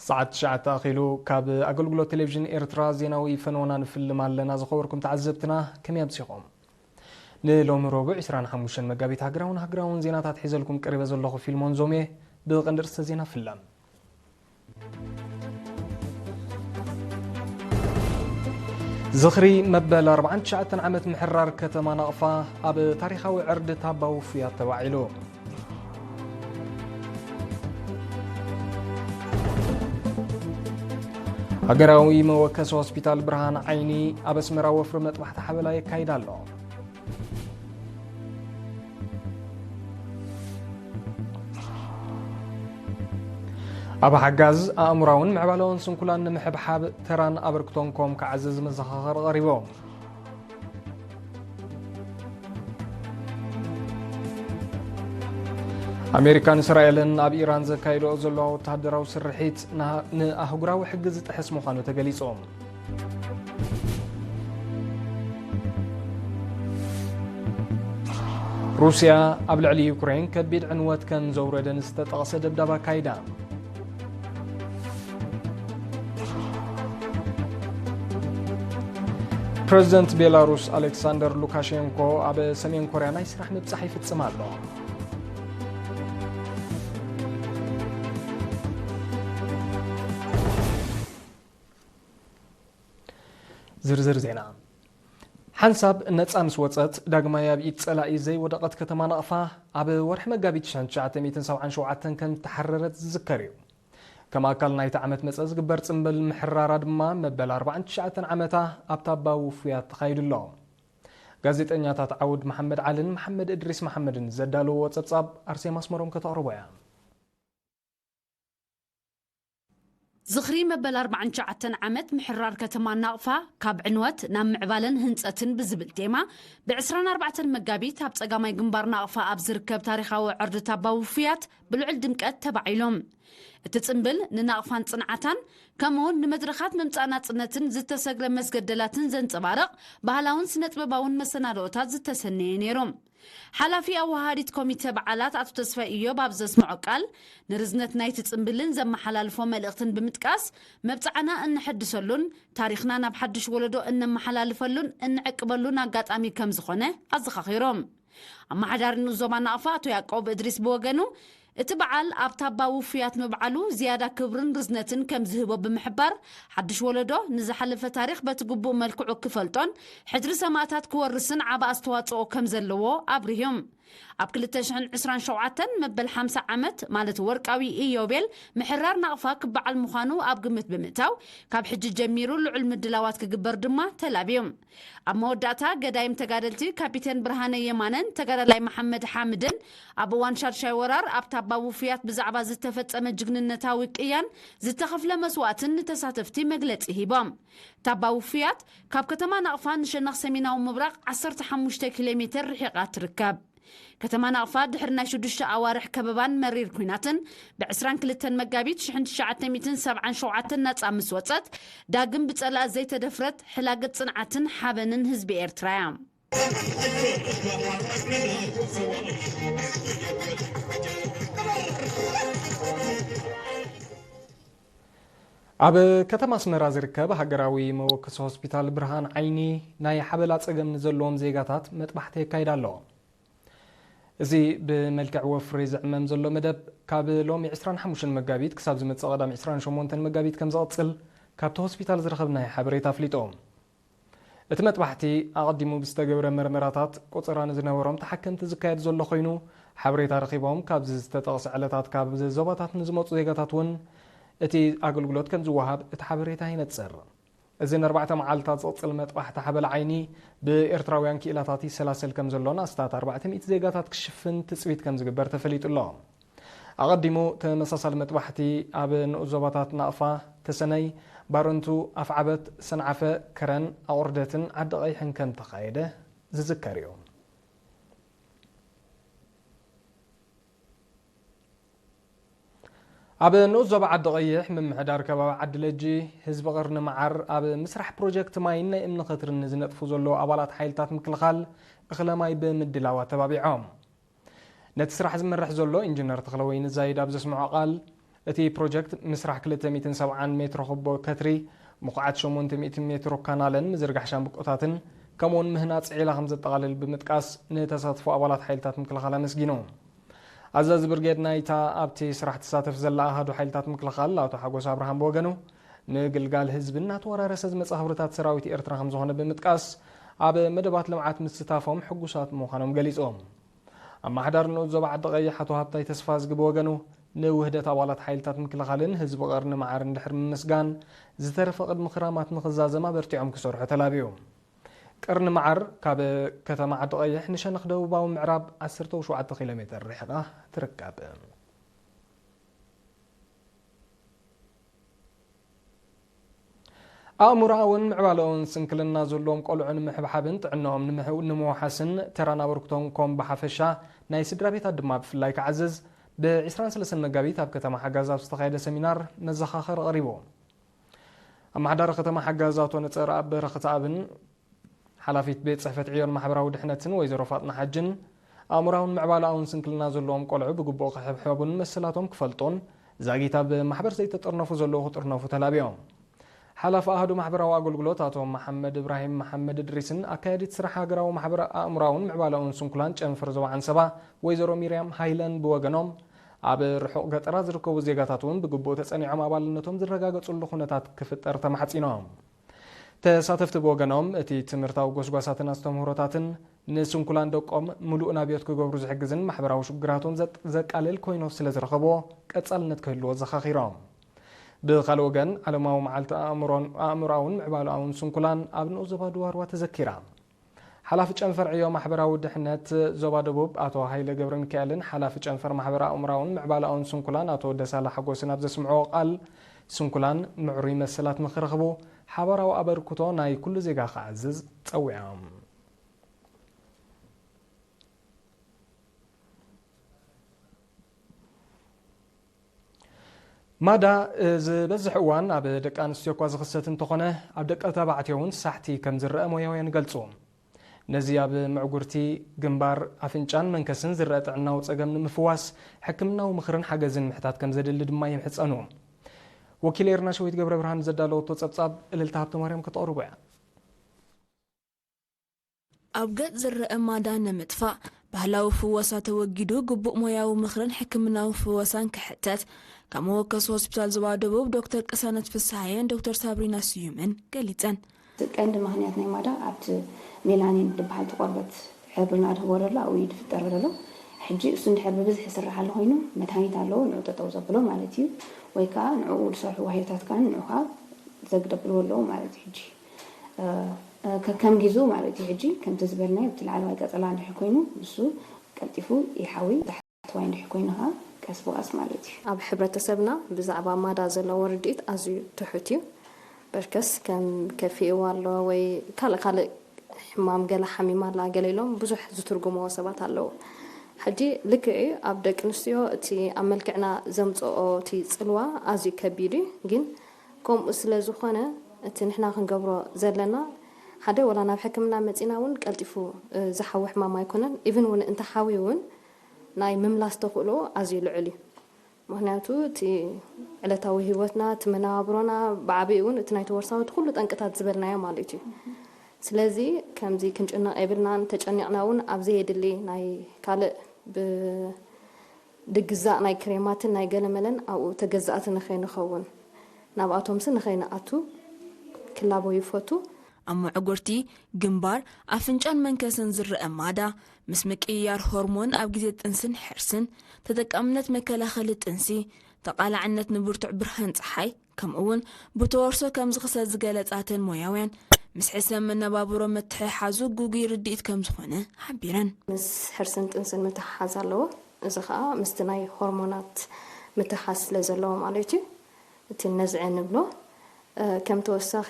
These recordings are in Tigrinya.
ሰዓት ትሽዓተ ኣኺሉ ካብ ኣገልግሎት ቴሌቪዥን ኤርትራ ዜናዊ ፈነወና ንፍልም ኣለና። ዝኸበርኩም ተዓዘብትና ከመይ ኣምሲኹም? ንሎሚ ረቡዕ ዕስራን ሓሙሽተን መጋቢት ሃገራውን ሃገራውን ዜናታት ሒዘልኩም ቀሪበ ዘለኹ ፊልሞን ዞሜ። ብቐንዲ ርእሰ ዜና ፍለም። ዝኽሪ መበል ኣርባዓን ትሽዓተን ዓመት ምሕራር ከተማ ናቕፋ ኣብ ታሪኻዊ ዕርዲ ታባ ውፉያት ተባዒሉ። ሃገራዊ መወከሲ ሆስፒታል ብርሃን ዓይኒ ኣብ ኣስመራ ወፍሪ መጥባሕቲ ሓበላ የካይድ ኣሎ። ኣብ ሓጋዝ ኣእምራውን ምዕባለውን ስንኩላን ንምሕብሓብ ተራን ኣበርክቶን ኮም ክዓዝዝ መዘኻኸሪ ቀሪቦም። ኣሜሪካን እስራኤልን ኣብ ኢራን ዘካይድኦ ዘለዋ ወተሃደራዊ ስርሒት ንሃ-፣ ንኣህጉራዊ ሕጊ ዝጥሕስ ምዃኑ ተገሊጹ። ሩስያ ኣብ ልዕሊ ዩክሬን ከቢድ ዕንወት ከም ዘውረደ ንዝተጠቕሰ ደብዳብ ኣካይዳ። ፕረዚደንት ቤላሩስ ኣሌክሳንደር ሉካሼንኮ ኣብ ሰሜን ኮርያ ናይ ስራሕ ምብጻሕ ይፍጽም ኣሎ። ዝርዝር ዜና። ሓንሳብ ነጻ ምስ ወጸት፣ ዳግማይ ኣብ ኢድ ጸላኢ ዘይወደቐት ከተማ ናቕፋ፣ ኣብ ወርሒ መጋቢት ሽሕን ትሽዓተ ሚእትን ሰብዓን ሸውዓተን ከም እተሓረረት ዝዝከር እዩ። ከም ኣካል ናይቲ ዓመት መጸ ዝግበር ጽምብል ምሕራራ ድማ፣ መበል ኣርባዓን ትሽዓተን ዓመታ ኣብታ ኣባ ውፉያት ተኻይዱ ኣሎ። ጋዜጠኛታት ዓውድ መሓመድ ዓልን መሓመድ እድሪስ መሓመድን ዘዳለዎ ጸብጻብ ኣርሴማ ኣስመሮም ከተቕርቦ እያ። ዝኽሪ መበል ኣርባዓን ትሽዓተን ዓመት ምሕራር ከተማ ናቕፋ፣ ካብ ዕንወት ናብ ምዕባለን ህንጸትን ብዝብል ቴማ፣ ብ ዕስራን ኣርባዕተን መጋቢት ኣብ ጸጋማይ ግንባር ናቕፋ ኣብ ዝርከብ ታሪኻዊ ዕርዲ ታባ ውፉያት ብልዑል ድምቀት ተባዒሉ። እቲ ጽምብል ንናቕፋን ጽንዓታን፣ ከምኡውን ንመድረኻት ምምጻእ ናጽነትን ዝተሰግረ መስገደላትን ዘንጸባርቕ ባህላውን ስነ-ጥበባውን መሰናድኦታት ዝተሰነየ ነይሩ። ሓላፊ ኣወሃሃዲት ኮሚተ በዓላት ኣቶ ተስፋይ ኢዮብ ኣብ ዘስምዖ ቃል፣ ንርዝነት ናይቲ ጽምብልን ዘመሓላልፎ መልእኽትን ብምጥቃስ፣ መብጽዓና እነሐድሰሉን ታሪኽና ናብ ሓድሽ ወለዶ እነመሓላልፈሉን እንዕቅበሉን ኣጋጣሚ ከም ዝኾነ ኣዘኻኺሮም። ኣመሓዳሪ ንኡስ ዞባ ናቕፋ ኣቶ ያዕቆብ እድሪስ ብወገኑ፣ እቲ በዓል ኣብ ታባ ውፉያት ምብዓሉ ዝያዳ ክብርን ርዝነትን ከም ዝህቦ ብምሕባር፣ ሓድሽ ወለዶ ንዝሓለፈ ታሪኽ በቲ ግቡእ መልክዑ ክፈልጦን ሕድሪ ሰማእታት ክወርስን ዓቢ ኣስተዋጽኦ ከም ዘለዎ ኣብሪሁ። ኣብ ክልተ ሽሕን ዕስራን ሸውዓተን መበል ሓምሳ ዓመት፣ ማለት ወርቃዊ ኢዮቤል፣ ምሕራር ናቕፋ ክበዓል ምዃኑ ኣብ ግምት ብምእታው፣ ካብ ሕጂ ጀሚሩ ልዑል ምድላዋት ክግበር ድማ ተላብዩ። ኣብ መወዳእታ፣ ገዳይም ተጋደልቲ ካፒቴን ብርሃነ የማነን ተጋዳላይ መሓመድ ሓምድን ኣብ እዋን ሻድሻይ ወራር ኣብ ታባ ውፉያት ብዛዕባ ዝተፈጸመ ጅግንነታዊ ቅያን ዝተኸፍለ መስዋእትን ንተሳተፍቲ መግለጺ ሂቦም። ታባ ውፉያት ካብ ከተማ ናቕፋ ንሸነኽ ሰሜናዊ ምብራቕ ዓሰርተ ሓሙሽተ ኪሎ ሜትር ርሒቓ ትርከብ። ከተማ ናቕፋ ድሕሪ ናይ ሽዱሽተ ኣዋርሕ ከበባን መሪር ኲናትን፣ ብ ዕስራን ክልተን መጋቢት ሽሕን ትሽዓተ ሚእትን ሰብዓን ሸውዓተን ናጻ ምስ ወጸት፣ ዳግም ብጸላእ ዘይተደፍረት ሕላገት ጽንዓትን ሓበንን ህዝቢ ኤርትራ እያ። ኣብ ከተማ ኣስመራ ዝርከብ ሃገራዊ መወከሲ ሆስፒታል ብርሃን ዓይኒ ናይ ሓበላ ጸገም ንዘለዎም ዜጋታት መጥባሕቲ የካይድ ኣሎ። እዚ ብመልክዕ ወፍሪ ዝዕመም ዘሎ መደብ፣ ካብ ሎሚ ዕስራን ሓሙሽተን መጋቢት ክሳብ ዝመጽእ ቀዳም ዕስራን ሸሞንተን መጋቢት ከም ዝቕጽል፣ ካብቲ ሆስፒታል ዝረኸብናዮ ሓበሬታ ኣፍሊጡ። እቲ መጥባሕቲ፣ ኣቐዲሙ ብዝተገብረ መርመራታት፣ ቆጸራ ንዝነበሮም ተሓከምቲ ዝካየድ ዘሎ ኮይኑ፣ ሓበሬታ ረኺቦም ካብዚ ዝተጠቕሰ ዕለታት ካብ ዞባታት ንዝመጹ ዜጋታት እውን እቲ ኣገልግሎት ከም ዝወሃብ እቲ ሓበሬታ ይነጽር። እዚ ንኣርባዕተ መዓልታት ዝቕጽል መጥባሕቲ ሓበላ ዓይኒ ብኤርትራውያን ክኢላታት ይሰላሰል ከም ዘሎን ኣስታት ኣርባዕተ ሚእቲ ዜጋታት ክሽፍን ትጽቢት ከም ዝግበር ተፈሊጡ ኣሎ። ኣቐዲሙ ተመሳሳሊ መጥባሕቲ ኣብ ንኡስ ዞባታት ናቕፋ፣ ተሰነይ፣ ባረንቱ፣ ኣፍዓበት፣ ሰንዓፈ፣ ከረን፣ ኣቑርደትን ዓዲ ቀይሕን ከም ተኻየደ ዝዝከር እዩ። ኣብ ንኡስ ዞባ ዓዲ ቀይሕ ምምሕዳር ከባቢ ዓዲ ለጂ፣ ህዝቢ ቀርኒ መዓር ኣብ ምስራሕ ፕሮጀክት ማይን ናይ እምኒ ኸትርን ንዝነጥፉ ዘለዉ ኣባላት ሓይልታት ምክልኻል እኽለ ማይ ብምድላው ኣተባቢዖም። ነቲ ስራሕ ዝመርሕ ዘሎ ኢንጂነር ተኽለወይኒ ዛይድ ኣብ ዘስምዖ ቃል፣ እቲ ፕሮጀክት ምስራሕ ክልተ ሚእትን ሰብዓን ሜትሮ ኩቦ ከትሪ፣ ምኹዓት ሸሞንተ ሚእቲ ሜትሮ ካናልን ምዝርጋሕ ሻምብቆታትን ከምኡውን ምህናጽ ዒላ ከም ዘጠቓልል ብምጥቃስ ንተሳትፎ ኣባላት ሓይልታት ምክልኻል ኣመስጊኑ። ኣዛዚ ብርጌድ ናይታ ኣብቲ ስራሕ ትሳተፍ ዘላ ኣሃዱ ሓይልታት ምክልኻል ኣቶ ሓጎስ ኣብርሃም ብወገኑ፣ ምግልጋል ህዝብን እናተወራረሰ ዝመጽእ ክብርታት ሰራዊት ኤርትራ ከም ዝኾነ ብምጥቃስ፣ ኣብ መደባት ልምዓት ምስታፎም ሕጉሳት ምዃኖም ገሊጾም። ኣመሓዳሪ ንኡስ ዞባ ዓዲ ቀይሕ ኣቶ ሃብታይ ተስፋዝጊ ብወገኑ፣ ንውህደት ኣባላት ሓይልታት ምክልኻልን ህዝቢ ቀርኒ መዓርን ድሕሪ ምምስጋን፣ ዝተረፈ ቅድሚ ክራማት ንኽዛዘም ኣበርቲዖም ክሰርሑ ተላብዩ። ቀርኒ መዓር ካብ ከተማ ዓዲ ቀይሕ ንሸነኽ ደቡባዊ ምዕራብ ዓሰርተ ሸውዓተ ኪሎ ሜተር ርሒቓ ትርከብ። ኣእምሮኣውን ምዕባለኣውን ስንክልና ዘለዎም ቆልዑ ንምሕብሓብን ጥዕናኦም ንምሕ-፣ ንምውሓስን ተራን ኣበርክቶን ኮም ብሓፈሻ ናይ ስድራ ቤታት ድማ ብፍላይ ክዓዝዝ፣ ብ ዕስራን ሰለስተን መጋቢት ኣብ ከተማ ሓጋዝ ኣብ ዝተኻየደ ሰሚናር መዘኻኸሪ ቀሪቡ። ኣመሓዳሪ ከተማ ሓጋዝ ኣቶ ነጸረኣብ በረኸተኣብን ሓላፊት ቤት ጽሕፈት ዕዮን ማሕበራዊ ድሕነትን ወይዘሮ ፋጥና ሓጅን፣ ኣእምራውን ምዕባለኣውን ስንክልና ዘለዎም ቆልዑ ብግቡእ ክሕብሐቡን መሰላቶም ክፈልጡን ዛጊት ኣብ ማሕበር ዘይተጠርነፉ ዘለዉ ክጥርነፉ ተላብዮም። ሓላፊ ኣሃዱ ማሕበራዊ ኣገልግሎት ኣቶ መሓመድ እብራሂም መሓመድ እድሪስን ኣካያዲት ስራሕ ሃገራዊ ማሕበር ኣእምራውን ምዕባለኣውን ስንኩላን ጨንፈር ዞባ ዓንሰባ ወይዘሮ ሚርያም ሃይለን ብወገኖም፣ ኣብ ርሑቕ ገጠራት ዝርከቡ ዜጋታት እውን ብግቡእ ተጸኒዖም ኣባልነቶም ዝረጋገጹሉ ኩነታት ክፍጠር ተማሕጺኖም። ተሳተፍቲ ብወገኖም፣ እቲ ትምህርታዊ ጎስጓሳትን ኣስተምህሮታትን ንስንኩላን ደቆም ምሉእ ናብዮት ክገብሩ ዝሕግዝን ማሕበራዊ ሽግራቶም ዘጥ-፣ ዘቃልል ኮይኑ ስለ ዝረኸብዎ፣ ቀጻልነት ክህልዎ ዘኻኺሮም። ብኻልእ ወገን፣ ዓለማዊ መዓልቲ ኣእምሮን፣ ኣእምሮኣውን ምዕባለኣውን ስንኩላን ኣብ ንኡስ ዞባ ድዋርዋ ተዘኪራ። ሓላፊ ጨንፈር ዕዮ ማሕበራዊ ድሕነት ዞባ ደቡብ ኣቶ ሃይለ ገብረ ሚካኤልን ሓላፊ ጨንፈር ማሕበራዊ ኣእምራውን ምዕባለኣውን ስንኩላን ኣቶ ደሳለ ሓጎስን ኣብ ዘስምዕዎ ቃል፣ ስንኩላን ምዕሩይ መሰላት ንኽረኽቡ ሓባራዊ ኣበርክቶ ናይ ኩሉ ዜጋ ክዓዝዝ ጸዊዖም። ማዳ፣ እ፣ ዝበዝሕ እዋን ኣብ ደቂ ኣንስትዮ እኳ ዝኽሰት እንተኾነ፣ ኣብ ደቂ ተባዕትዮ እውን ሳሕቲ ከም ዝረአ ሞያውያን ይገልጹ። ነዚ ኣብ ምዕጉርቲ፣ ግንባር፣ ኣፍንጫን መንከስን ዝረአ ጥዕናዊ ጸገም ንምፍዋስ፣ ሕክምናዊ ምኽርን ሓገዝን ምሕታት ከም ዘድሊ ድማ ይምሕጸኑ። ወኪል ኤርና ሸዊት ገብረ ብርሃን ዘዳለወቶ ጸብጻብ እልልታ ሃብተማርያም ከተቕርቦ እያ። ኣብ ገጽ ዝረአ ማዳ ንምጥፋእ፣ ባህላዊ ፍወሳ ተወጊዱ ግቡእ ሞያዊ ምኽርን ሕክምናዊ ፍወሳን ክሕተት፣ ካብ መወከሲ ሆስፒታል ዞባ ደቡብ ዶክተር ቅሳነት ፍስሃየን ዶክተር ሳብሪና ስዩምን ገሊጸን። እቲ ቀንዲ ምኽንያት ናይ ማዳ ኣብቲ ሜላኒን ዝበሃል እቲ ቆርበት ሕብርና ድህቦ ዘሎ ኣብኡ እዩ ዝፍጠር ዘሎ። ሕጂ እሱ እንድሕር ብብዝሒ ይስራሕ ኣሎ ኮይኑ መድሃኒት ኣለዎ ንዑ ጠጠው ዘብሎ ማለት እዩ። ወይ ከዓ ንዕኡ ዝሰርሑ ዋህዮታት ከዓ ንዑ ከዓ ዘግደብልዎ ኣለዉ ማለት እዩ። ሕጂ እ፣ ከ-፣ ከም ጊዙ ማለት እዩ። ሕጂ ከምቲ ዝበልናዮ ኣብቲ ላዕለዋይ ቀጸላ እንድሕር ኮይኑ ንሱ ቀልጢፉ ይሓዊ፣ ታሕተዋይ እንድሕር ኮይኑ ከዓ ቀስ ብቐስ ማለት እዩ። ኣብ ሕብረተሰብና ብዛዕባ ማዳ ዘለዎ ርድኢት ኣዝዩ ትሑት እዩ። በርከስ ከም ከፊእዋ ኣሎ ወይ ካልእ ካልእ ሕማም ገለ ሓሚማ ኣላ ገለ ኢሎም ብዙሕ ዝትርጉምዎ ሰባት ኣለዉ። ሕጂ ልክዕ እዩ፣ ኣብ ደቂ ኣንስትዮ እቲ ኣብ መልክዕና ዘምጽኦ እቲ ጽልዋ ኣዝዩ ከቢድ እዩ፣ ግን ከምኡ ስለ ዝኾነ፣ እቲ ንሕና ክንገብሮ ዘለና፣ ሓደ፣ ወላ ናብ ሕክምና መጺና እውን ቀልጢፉ፣ እ፣ ዝሓዊ ሕማም ኣይኮነን። ኢቭን እውን እንተሓዊ እውን ናይ ምምላስ ተኽእሎ ኣዝዩ ልዑል እዩ። ምኽንያቱ፣ እቲ ዕለታዊ ህይወትና፣ እቲ መነባብሮና፣ ብዓቢኡ እውን እቲ ናይ ተወርሳዊ፣ እቲ ኩሉ ጠንቅታት ዝበልናዮ ማለት እዩ። ስለዚ፣ ከምዚ ክንጭነቕ የብልናን። ተጨኒቕና እውን ኣብ ዘየድሊ ናይ ካልእ ብ-፣ ድግዛእ ናይ ክሬማትን ናይ ገለመለን ኣብኡ ተገዛእቲ ንኸይንኸውን፣ ናብኣቶምሲ ንኸይንኣቱ ክላቦ ይፈቱ። ኣብ መዕጉርቲ፣ ግንባር፣ ኣፍንጫን መንከስን ዝረአ ማዳ፣ ምስ ምቅይያር ሆርሞን ኣብ ግዜ ጥንስን ሕርስን፣ ተጠቃምነት መከላኸሊ ጥንሲ፣ ተቓላዕነት ንብርቱዕ ብርሃን ጸሓይ፣ ከምኡ እውን ብተወርሶ ከም ዝኽሰት ዝገለጻተን ሞያውያን፣ ምስ ሕሰም መነባብሮ ምትሕሓዙ ግጉይ ርድኢት ከም ዝኾነ ሓቢረን። ምስ ሕርስን ጥንስን ምትሕሓዝ ኣለዎ። እዚ ኸኣ ምስቲ ናይ ሆርሞናት ምትሕሓዝ ስለ ዘለዎ ማለት እዩ። እቲ ነዝዐ ንብሎ፣ እ፣ ከም ተወሳኺ፣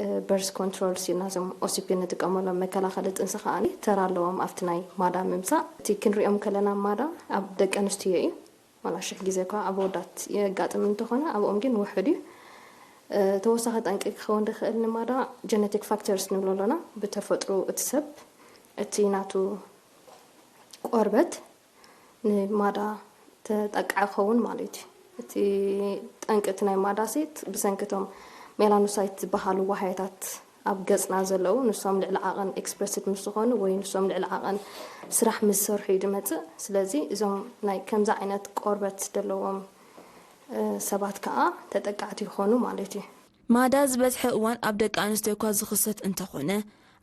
እ፣ በርዝ ኮንትሮል ሲልና እዞም ኦሲፒ ንጥቀመሎም መከላኸሊ ጥንሲ ከኣ ተራ ኣለዎም ኣብቲ ናይ ማዳ ምምጻእ። እቲ ክንሪኦም ከለና ማዳ ኣብ ደቂ ኣንስትዮ እዩ። ዋላ ሽሕ ግዜ እኳ ኣብ ኣወዳት የጋጥም እንተኾነ፣ ኣብኦም ግን ውሑድ እዩ። እ፣ ተወሳኺ ጠንቂ ክኸውን ዝኽእል ንማዳ ጀነቲክ ፋክተርስ ንብሎ ኣለና። ብተፈጥሮ እቲ ሰብ፣ እቲ ናቱ ቆርበት ንማዳ ተጠቃዒ ክኸውን ማለት እዩ። እቲ ጠንቂ እቲ ናይ ማዳሴት ብሰንኪ እቶም ሜላኖሳይት ዝበሃሉ ዋህያታት ኣብ ገጽና ዘለዉ፣ ንሶም ልዕሊ ዓቐን ኤክስፕረስድ ምስ ዝኾኑ ወይ ንሶም ልዕሊ ዓቐን ስራሕ ምስ ዝሰርሑ እዩ ዝመጽእ። ስለዚ እዞም ናይ ከምዚ ዓይነት ቆርበት ዘለዎም ሰባት ከዓ ተጠቃዕቲ ይኾኑ ማለት እዩ። ማዳ ዝበዝሐ እዋን ኣብ ደቂ ኣንስትዮ እኳ ዝኽሰት እንተኾነ፣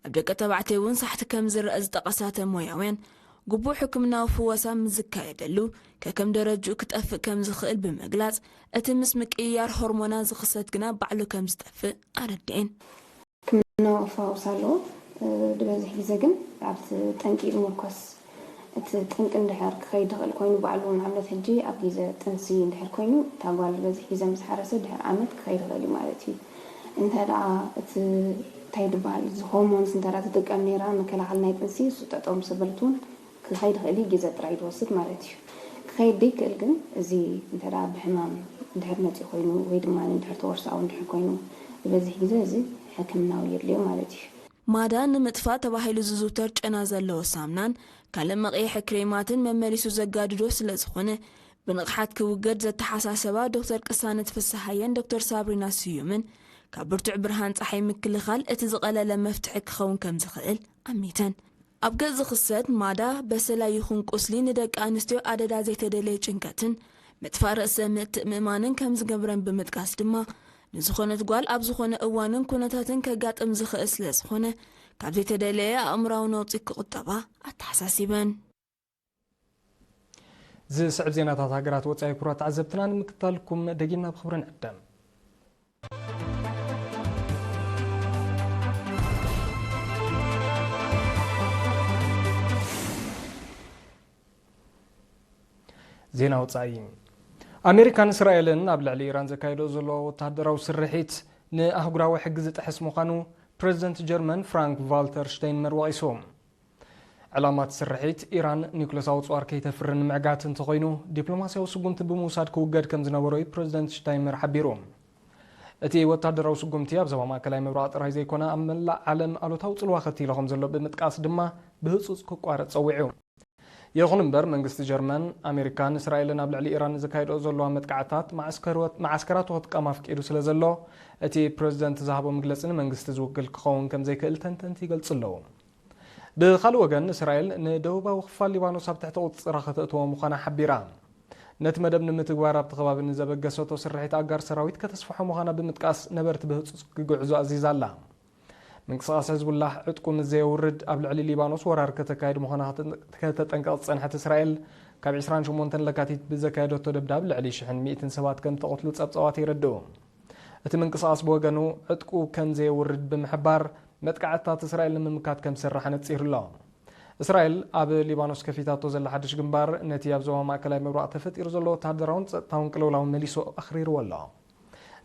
ኣብ ደቂ ተባዕትዮ እውን ሳሕቲ ከም ዝረአ ዝጠቐሳ እተን ሞያውያን፣ ግቡእ ሕክምናዊ ፍወሳ ምስ ዝካየደሉ ከከም ደረጅኡ ክጠፍእ ከም ዝኽእል ብምግላጽ፣ እቲ ምስ ምቅይያር ሆርሞናት ዝኽሰት ግና ባዕሉ ከም ዝጠፍእ ኣረድኤን። ሕክምናዊ ኣፈዋውሳ ኣለዎ። ብበዝሒ ግዜ ግን ኣብቲ ጠንቂ ዝምርኮስ፣ እቲ ጠንቂ እንድሕር ክኸይድ ዝኽእል ኮይኑ፣ ባዕሉ ንኣብነት ሕጂ ኣብ ግዜ ጥንሲ እንድሕር ኮይኑ፣ እታ ጓል ዝበዝሕ ግዜ ምስ ሓረሰት ድሕሪ ዓመት ክኸይድ ይኽእል እዩ ማለት እዩ። እንተ ደኣ እቲ እንታይ ዝበሃል፣ እዚ ሆርሞንስ እንተ ደኣ ትጥቀም ነይራ፣ መከላኸሊ ናይ ጥንሲ፣ እሱ ጠጠው ምስ ኣበለት እውን ክኸይድ ይኽእል እዩ፣ ግዜ ጥራይ ዝወስድ ማለት እዩ። ክኸይድ ዘይክእል ግን፣ እዚ እንተ ደኣ ብሕማም እንድሕር መፂኡ ኮይኑ ወይ ድማ እንድሕር ተወርሳዊ እንድሕር ኮይኑ፣ ዝበዝሕ ግዜ እዚ ሕክምናዊ የድልዮ ማለት እዩ። ማዳ ንምጥፋእ ተባሂሉ ዝዝውተር ጨና ዘለዎ ሳምናን ካልእ መቕይሒ ክሬማትን መመሊሱ ዘጋድዶ ስለ ዝኾነ፣ ብንቕሓት ክውገድ ዘተሓሳሰባ ዶክተር ቅሳነት ፍስሃየን ዶክተር ሳብሪና ስዩምን፣ ካብ ብርቱዕ ብርሃን ጸሓይ ምክልኻል እቲ ዝቐለለ መፍትሒ ክኸውን ከም ዝኽእል ኣሚተን። ኣብ ገጽ ዝኽሰት ማዳ፣ በሰላ ይኹን ቁስሊ ንደቂ ኣንስትዮ ኣደዳ ዘይተደለየ ጭንቀትን ምጥፋእ ርእሰ ምትእምማንን ከም ዝገብረን ብምጥቃስ ድማ፣ ንዝኾነት ጓል ኣብ ዝኾነ እዋንን ኩነታትን ከጋጥም ዝኽእል ስለ ዝኾነ፣ ካብ ዘይተደለየ ኣእምራዊ ነውጺ ክቑጠባ ኣተሓሳሲበን። ዝስዕብ ዜናታት ሃገራት ወጻኢ ክቡራት ተዓዘብትና ንምክታልኩም ደጊምና ብኽብሪ ንዕደም። ዜና ወጻኢ። ኣሜሪካን እስራኤልን ኣብ ልዕሊ ኢራን ዘካየዶ ዘሎ ወተሃደራዊ ስርሒት ንኣህጉራዊ ሕጊ ዝጥሕስ ምዃኑ ፕረዚደንት ጀርመን ፍራንክ ቫልተር ሽተይንመር ወቒሱ። ዕላማ እቲ ስርሒት፣ ኢራን ኒውክለሳዊ ኣጽዋር ከይተፍሪ ንምዕጋት እንተኾይኑ፣ ዲፕሎማስያዊ ስጉምቲ ብምውሳድ ክውገድ ከም ዝነበሮ እዩ ፕረዚደንት ሽታይንመር ሓቢሩ። እቲ ወተሃደራዊ ስጉምቲ ኣብ ዞባ ማእከላይ ምብራቕ ጥራይ ዘይኮነ፣ ኣብ መላእ ዓለም ኣሉታዊ ጽልዋ ከቲሉ ከም ዘሎ ብምጥቃስ ድማ፣ ብህጹጽ ክቋረጽ ጸዊዑ። ይኹን እምበር፣ መንግስቲ ጀርመን፣ ኣሜሪካን እስራኤልን ኣብ ልዕሊ ኢራን ዘካይድኦ ዘለዋ መጥቃዕትታት፣ መዓስከር-፣ መዓስከራቱ ክጥቀም ኣፍቂዱ ስለ ዘሎ፣ እቲ ፕረዚደንት ዝሃቦ መግለጺ ንመንግስቲ ዝውክል ክኸውን ከም ዘይክእል ተንተንቲ ይገልጹ ኣለዉ። ብኻልእ ወገን፣ እስራኤል ንደቡባዊ ክፋል ሊባኖስ ኣብ ትሕቲ ቁጽጽራ ከተእትዎ ምዃና ሓቢራ። ነቲ መደብ ንምትግባር ኣብቲ ከባቢ ንዘበገሰቶ ስርሒት ኣጋር ሰራዊት ከተስፍሖ ምዃና ብምጥቃስ፣ ነበርቲ ብህጹጽ ክግዕዙ ኣዚዛ ኣላ። ምንቅስቓስ ሕዝቡላህ ዕጥቁ ምስ ዘየውርድ፣ ኣብ ልዕሊ ሊባኖስ ወራር ከተካይድ ምዃና ከተጠንቅቕ ዝጸንሐት እስራኤል፣ ካብ ዕስራን ሸሞንተን ለካቲት ብዘካየደቶ ደብዳብ፣ ልዕሊ ሽሕን ሚእትን ሰባት ከም ዝተቐትሉ ጸብጻባት የረድኡ። እቲ ምንቅስቓስ ብወገኑ፣ ዕጥቁ ከም ዘየውርድ ብምሕባር፣ መጥቃዕትታት እስራኤል ንምምካት ከም ዝሰርሕ ኣነጺሩ ኣሎ። እስራኤል ኣብ ሊባኖስ ከፊታቶ ዘላ ሓድሽ ግንባር፣ ነቲ ኣብ ዞባ ማእከላይ ምብራቕ ተፈጢሩ ዘሎ ወተሃደራውን ጸጥታውን ቅልውላው መሊሱ ኣኽሪርዎ ኣሎ።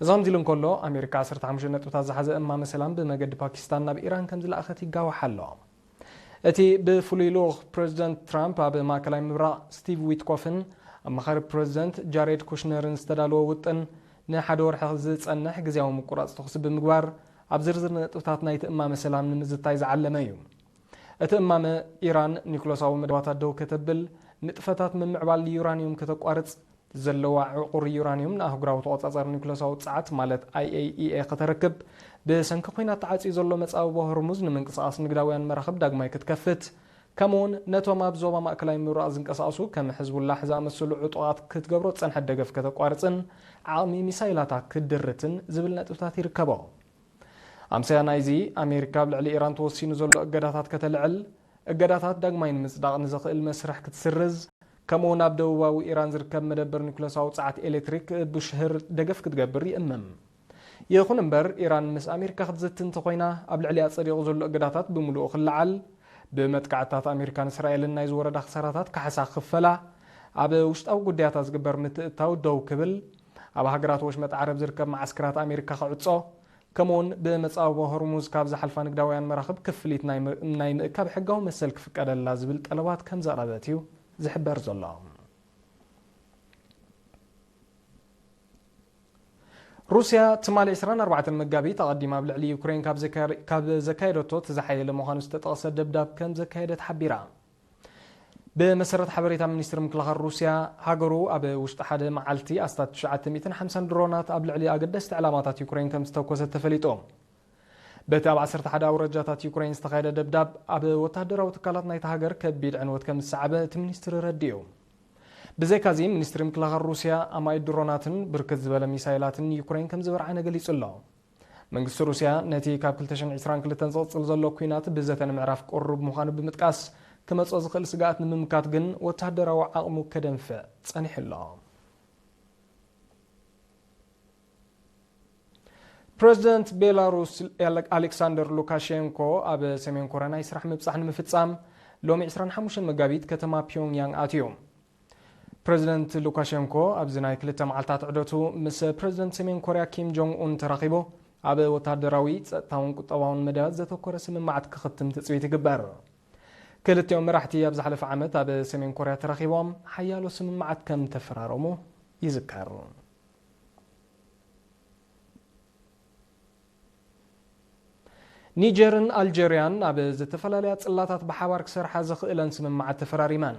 እዚ ከምዚ ኢሉ እንከሎ፣ ኣሜሪካ ዓሰርተ ሓሙሽተ ነጥብታት ዝሓዘ እማመ ሰላም ብመገዲ ፓኪስታን ናብ ኢራን ከም ዝለኣኸት ይጋዋሕ ኣሎ። እቲ ብፍሉይ ልኡኽ ፕረዚደንት ትራምፕ ኣብ ማእከላይ ምብራቕ ስቲቭ ዊትኮፍን ኣማኻሪ ፕረዚደንት ጃሬድ ኩሽነርን ዝተዳለወ ውጥን፣ ንሓደ ወርሒ ዝጸንሕ ግዝያዊ ምቁራጽ ተኹሲ ብምግባር፣ ኣብ ዝርዝር ነጥብታት ናይቲ እማመ ሰላም ንምዝታይ ዝዓለመ እዩ። እቲ እማመ፣ ኢራን ኒውክለሳዊ መደባታ ደው ከተብል፣ ንጥፈታት ምምዕባል ዩራንዩም ከተቋርጽ፣ ዘለዋ ዕቑር ዩራንዩም ንኣህጉራዊ ተቖጻጻሪ ኒውክለሳዊ ጸዓት ማለት ኣይ ኤ ኢ ኤ ከተረክብ፣ ብሰንኪ ኲናት ተዓጽዩ ዘሎ መጻብቦ ሆርሙዝ ንምንቅስቓስ ንግዳውያን መራኽብ ዳግማይ ክትከፍት፣ ከምኡውን ነቶም ኣብ ዞባ ማእከላይ ምብራቕ ዝንቀሳቐሱ ከም ሕዝቡላሕ ዝኣመሰሉ ዕጡቓት ክትገብሮ ዝጸንሐት ደገፍ ከተቋርጽን ዓቕሚ ሚሳይላታ ክትድርትን ዝብል ነጥብታት ይርከቦ። ኣምሳያ ናይዚ፣ ኣሜሪካ ኣብ ልዕሊ ኢራን ተወሲኑ ዘሎ እገዳታት ከተልዕል፣ እገዳታት ዳግማይ ንምጽዳቕ ንዘኽእል መስርሕ ክትስርዝ፣ ከምኡውን ኣብ ደቡባዊ ኢራን ዝርከብ መደበር ኒኩለሳዊ ጸዓት ኤሌክትሪክ ብሽህር ደገፍ ክትገብር ይእምም። ይኹን እምበር፣ ኢራን ምስ ኣሜሪካ ክትዝቲ እንተኾይና፣ ኣብ ልዕሊኣ ጸዲቑ ዘሎ እገዳታት ብምሉኡ ክለዓል፣ ብመጥቃዕትታት ኣሜሪካን እስራኤልን ናይ ዝወረዳ ክሳራታት ካሕሳ ክኽፈላ፣ ኣብ ውሽጣዊ ጉዳያታ ዝግበር ምትእትታው ደው ክብል፣ ኣብ ሃገራት ወሽመጥ ዓረብ ዝርከብ መዓስከራት ኣሜሪካ ክዕጾ፣ ከምኡውን ብመጻብቦ ሆርሙዝ ካብ ዝሓልፋ ንግዳውያን መራኽብ ክፍሊት ናይ ም-፣ ናይ ምእካብ ሕጋዊ መሰል ክፍቀደላ ዝብል ጠለባት ከም ዘቕረበት እዩ ዝሕበር ዘሎ። ሩስያ ትማሊ ዕስራን ኣርባዕተን መጋቢት ኣቐዲማ ኣብ ልዕሊ ዩክሬን ካብ ዘካ-፣ ካብ ዘካየደቶ እቲ ዝሓየለ ምዃኑ ዝተጠቕሰ ደብዳብ ከም ዘካየደት ሓቢራ። ብመሰረት ሓበሬታ ሚኒስትሪ ምክልኻል ሩስያ፣ ሃገሩ ኣብ ውሽጢ ሓደ መዓልቲ ኣስታት ትሽዓተ ሚእትን ሓምሳን ድሮናት ኣብ ልዕሊ ኣገደስቲ ዕላማታት ዩክሬን ከም ዝተኮሰት ተፈሊጡ። በቲ ኣብ ዓሰርተ ሓደ ኣውራጃታት ዩክሬን ዝተኻየደ ደብዳብ፣ ኣብ ወተሃደራዊ ትካላት ናይታ ሃገር ከቢድ ዕንወት ከም ዝሰዓበ እቲ ሚኒስትሪ ረዲኡ። ብዘይካዚ፣ ሚኒስትሪ ምክልኻል ሩስያ ኣማኢት ድሮናትን ብርክት ዝበለ ሚሳይላትን ዩክሬን ከም ዝበርዓነ ገሊጹ ኣሎ። መንግስቲ ሩስያ ነቲ ካብ ክልተ ሽሕን ዕስራን ክልተን ዝቕጽል ዘሎ ኲናት ብዘተ ንምዕራፍ ቅሩብ ምዃኑ ብምጥቃስ፣ ክመጽኦ ዝኽእል ስግኣት ንምምካት ግን ወተሃደራዊ ዓቕሙ ከደንፍዕ ጸኒሑ ኣሎ። ፕረዚደንት ቤላሩስ ኣሌክሳንደር ሉካሼንኮ ኣብ ሰሜን ኮርያ ናይ ስራሕ ምብጻሕ ንምፍጻም ሎሚ ዕስራን ሓሙሽተን መጋቢት ከተማ ፒዮንግያንግ ኣትዩ። ፕረዚደንት ሉካሸንኮ ኣብዚ ናይ ክልተ መዓልታት ዑደቱ ምስ ፕረዚደንት ሰሜን ኮርያ ኪም ጆንግ ኡን ተራኺቡ ኣብ ወታደራዊ፣ ጸጥታውን ቁጠባውን መዳያት ዘተኮረ ስምምዓት ክኽትም ትጽቢት ይግበር። ክልቲኦም መራሕቲ ኣብ ዝሓለፈ ዓመት ኣብ ሰሜን ኮርያ ተራኺቦም ሓያሎ ስምምዓት ከም ተፈራረሙ ይዝከር። ኒጀርን ኣልጀርያን ኣብ ዝተፈላለያ ጽላታት ብሓባር ክሰርሓ ዘኽእለን ስምምዓት ተፈራሪመን።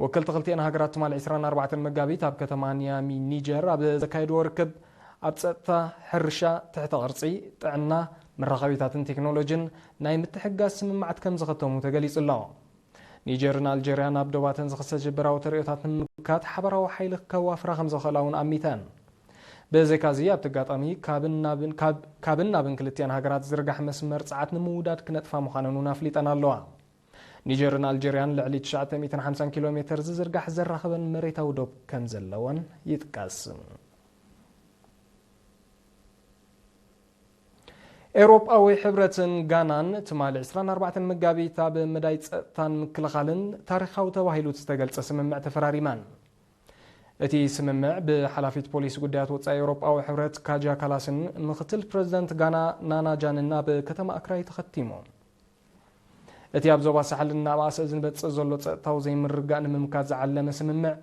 ወከልቲ ክልቲኤን ሃገራት ትማሊ ዕስራን ኣርባዕተን መጋቢት ኣብ ከተማ ኒያሚ ኒጀር ኣብ ዘካየድዎ ርክብ፣ ኣብ ጸጥታ፣ ሕርሻ፣ ትሕተ ቅርጺ፣ ጥዕና፣ መራኸቢታትን ቴክኖሎጂን ናይ ምትሕግጋዝ ስምምዓት ከም ዝኸተሙ ተገሊጹ ኣሎ። ኒጀርን ኣልጀርያን ኣብ ዶባተን ዝኽሰት ሽበራዊ ተርእዮታት ንምምካት ሓባራዊ ሓይሊ ከዋፍራ ከም ዝኽእላ እውን ኣሚተን። ብዘይካዚ ኣብቲ ኣጋጣሚ ካብን ናብን፣ ካብ፣ ካብን ናብን ክልቲኤን ሃገራት ዝዝርጋሕ መስመር ጸዓት ንምውዳድ ክነጥፋ ምዃነን እውን ኣፍሊጠን ኣለዋ። ኒጀርን ኣልጀርያን ልዕሊ ትሽዓተ ሚእትን ሓምሳን ኪሎ ሜተር ዝዝርጋሕ ዘራኽበን መሬታዊ ዶብ ከም ዘለወን ይጥቀስ። ኤውሮጳዊ ሕብረትን ጋናን ትማሊ ዕስራን ኣርባዕተን መጋቢት ኣብ መዳይ ጸጥታን ምክልኻልን ታሪኻዊ ተባሂሉ ዝተገልጸ ስምምዕ ተፈራሪመን። እቲ ስምምዕ ብሓላፊት ፖሊሲ ጉዳያት ወጻኢ ኤውሮጳዊ ሕብረት ካጃ ካላስን ምክትል ፕረዚደንት ጋና ናና ጃንን ኣብ ከተማ ኣክራይ ተኸቲሙ። እቲ ኣብ ዞባ ሳሕልን ኣብ ኣሰእ ዝንበጽእ ዘሎ ጸጥታዊ ዘይምርግጋእ ንምምካት ዝዓለመ ስምምዕ፣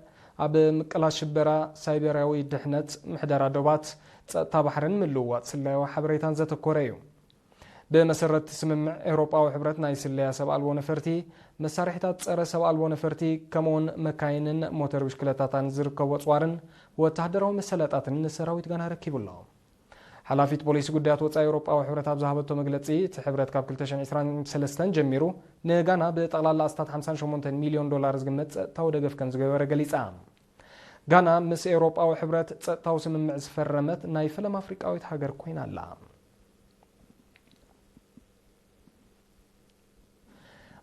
ኣብ ምቅላስ ሽበራ፣ ሳይበራዊ ድሕነት፣ ምሕደራ ዶባት፣ ጸጥታ ባሕርን ምልውዋጥ ስለያዊ ሓበሬታን ዘተኮረ እዩ። ብመሰረት እቲ ስምምዕ፣ ኤውሮጳዊ ሕብረት ናይ ስለያ ሰብ ኣልቦ ነፈርቲ፣ መሳርሒታት ጸረ ሰብ ኣልቦ ነፈርቲ፣ ከምኡውን መካይንን ሞተር ብሽክለታታን ዝርከቦ ኣጽዋርን ወተሃደራዊ መሰለጣትን ንሰራዊት ጋና ረኪቡ ኣሎ። ሓላፊት ፖሊሲ ጉዳያት ወጻኢ ኤውሮጳዊ ሕብረት ኣብ ዝሃበቶ መግለጺ፣ እቲ ሕብረት ካብ ክልተ ሽሕን ዕስራን ሰለስተን ጀሚሩ ንጋና ብጠቕላላ ኣስታት ሓምሳን ሸሞንተን ሚልዮን ዶላር ዝግመት ጸጥታዊ ደገፍ ከም ዝገበረ ገሊጻ። ጋና ምስ ኤውሮጳዊ ሕብረት ጸጥታዊ ስምምዕ ዝፈረመት ናይ ፈለማ ኣፍሪቃዊት ሃገር ኮይና ኣላ።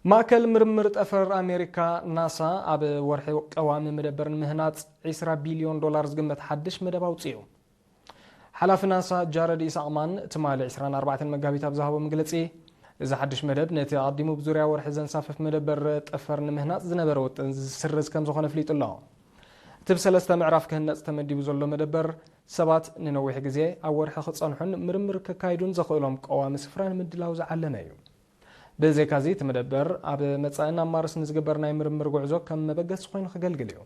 ማእከል ምርምር ጠፈር ኣሜሪካ ናሳ ኣብ ወርሒ ቀዋሚ መደበር ንምህናጽ ዕስራ ቢልዮን ዶላር ዝግመት ሓድሽ መደብ ኣውጺኡ። ሓላፊ ናሳ ጃረድ ኢሳቕማን ትማሊ ዕስራን ኣርባዕተን መጋቢት ኣብ ዝሃቦ መግለጺ፣ እዚ ሓድሽ መደብ ነቲ ኣቐዲሙ ብዙርያ ወርሒ ዘንሳፍፍ መደበር ጠፈር ንምህናጽ ዝነበረ ውጥን ዝስርዝ ከም ዝኾነ ኣፍሊጡ ኣሎ። እቲ ብሰለስተ ምዕራፍ ክህነጽ ተመዲቡ ዘሎ መደበር፣ ሰባት ንነዊሕ ግዜ ኣብ ወርሒ ክጸንሑን ምርምር ከካይዱን ዘኽእሎም ቀዋሚ ስፍራ ንምድላው ዝዓለመ እዩ። ብዘይካዚ፣ እቲ መደበር ኣብ መጻኢ ናብ ማርስ ንዝግበር ናይ ምርምር ጉዕዞ ከም መበገሲ ኮይኑ ከገልግል እዩ።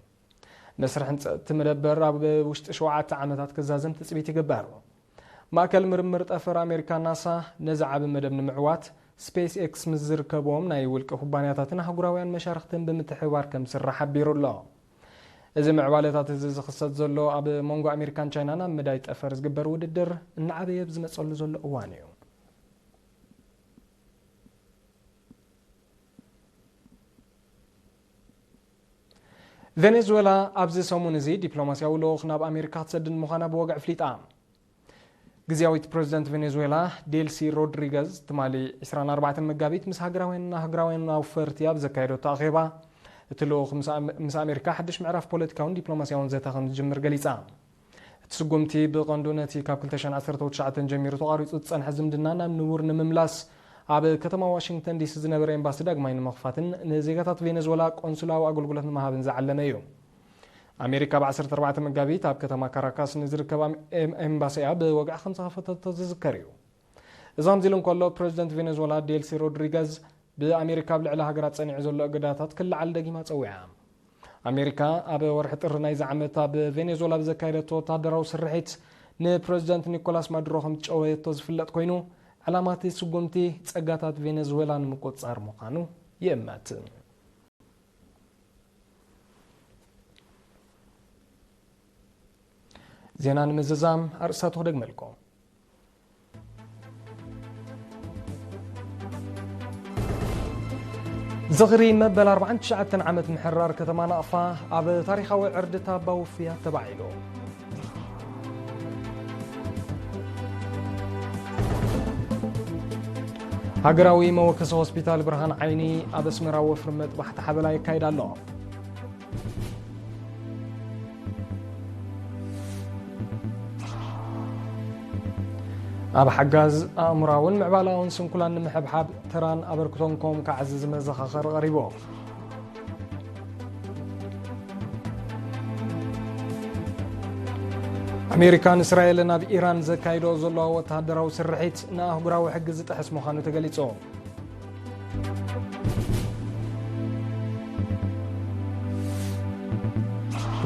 መስርሕ ህንጸት እቲ መደበር ኣብ ውሽጢ ሸውዓተ ዓመታት ክዛዘም ትጽቢት ይግበር። ማእከል ምርምር ጠፈር ኣሜሪካ ናሳ ነዚ ዓቢ መደብ ንምዕዋት፣ ስፔስ ኤክስ ምስ ዝርከብዎም ናይ ውልቂ ኩባንያታትን ኣህጉራውያን መሻርኽትን ብምትሕብባር ከም ዝስራሕ ሓቢሩ ኣሎ። እዚ ምዕባለታት እዚ ዝኽሰት ዘሎ ኣብ መንጎ ኣሜሪካን ቻይናን ኣብ መዳይ ጠፈር ዝግበር ውድድር እናዓበየ ኣብ ዝመጸሉ ዘሎ እዋን እዩ። ቬኔዙዌላ ኣብዚ ሰሙን እዚ ዲፕሎማስያዊ ልኡኽ ናብ ኣሜሪካ ክትሰድድ ምዃና ብወግዒ ኣፍሊጣ። ግዝያዊት ፕረዚደንት ቬኔዙዌላ ዴልሲ ሮድሪገዝ ትማሊ ዕስራን ኣርባዕተን መጋቢት ምስ ሃገራውያንን ኣህጉራውያንን ኣውፈርቲ ኣብ ዘካየደቶ ኣኼባ፣ እቲ ልኡኽ ምስ ኣም-፣ ምስ ኣሜሪካ ሓድሽ ምዕራፍ ፖለቲካውን ዲፕሎማስያውን ዘተ ከም ዝጅምር ገሊጻ። እቲ ስጉምቲ ብቐንዱ ነቲ ካብ ክልተ ሽሕን ዓሰርተ ትሽዓተን ጀሚሩ ተቋሪጹ ዝጸንሐ ዝምድና ናብ ንቡር ንምምላስ፣ ኣብ ከተማ ዋሽንግተን ዲሲ ዝነበረ ኤምባሲ ዳግማይ ንምኽፋትን ንዜጋታት ቬኔዙዌላ ቆንሱላዊ ኣገልግሎት ንምሃብን ዝዓለመ እዩ። ኣሜሪካ ብ ዓሰርተ ኣርባዕተ መጋቢት ኣብ ከተማ ካራካስ ንዝርከብ ኣም-፣ ኤም-፣ ኤምባሲኣ ብወግዒ ከም ዝኸፈተቶ ዝዝከር እዩ። እዚ ከምዚ ኢሉ እንከሎ፣ ፕረዚደንት ቬኔዙዌላ ዴልሲ ሮድሪገዝ ብኣሜሪካ ኣብ ልዕሊ ሃገራት ጸኒዑ ዘሎ እገዳታት ክለዓል ደጊማ ጸዊዓ። ኣሜሪካ ኣብ ወርሒ ጥሪ ናይዚ ዓመት ኣብ ቬኔዙዌላ ብዘካየደቶ ወታደራዊ ስርሒት ንፕረዚደንት ኒኮላስ ማዱሮ ከም ዝጨወየቶ ዝፍለጥ ኮይኑ፣ ዕላማ እቲ ስጉምቲ ጸጋታት ቬኔዙዌላ ንምቁጽጻር ምዃኑ ይእመት። ዜና ንምዝዛም ኣርእስታቱ ክደግመልኩም። ዝኽሪ መበል ኣርባዓን ትሽዓተን ዓመት ምሕራር ከተማ ናቕፋ ኣብ ታሪኻዊ ዕርድታ ኣባውፍያ ተባዒሉ። ሃገራዊ መወከሲ ሆስፒታል ብርሃን ዓይኒ ኣብ ኣስመራ ወፍሪ መጥባሕቲ ሓበላ የካይድ ኣሎ። ኣብ ሓጋዝ ኣእምራውን ምዕባላውን ስንኩላን ንምሕብሓብ ተራን ኣበርክቶን ኮም ክዓዝዝ መዘኻኸሪ ቀሪቡ። ኣሜሪካን እስራኤልን ኣብ ኢራን ዘካይዶ ዘለዋ ወተሃደራዊ ስርሒት ንኣህጉራዊ ሕጊ ዝጥሕስ ምዃኑ ተገሊጹ።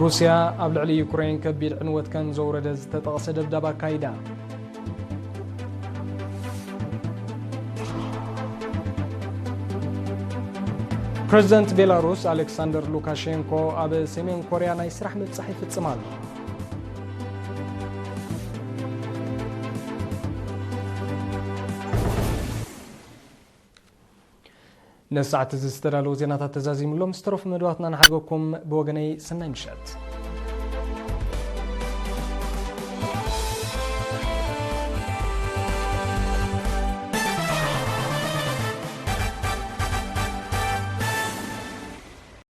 ሩስያ ኣብ ልዕሊ ዩክሬን ከቢድ ዕንወት ከም ዘውረደ ዝተጠቕሰ ደብዳብ ኣካይዳ። ፕረዚደንት ቤላሩስ ኣሌክሳንደር ሉካሼንኮ ኣብ ሰሜን ኮርያ ናይ ስራሕ ምብጻሕ ይፍጽም ኣሎ። ነዚ ሰዓት እዚ ዝተዳለዉ ዜናታት ተዛዚሙሎም፣ ዝተረፉ መደባትና ንሓድገኩም። ብወገነይ ሰናይ ምሸት።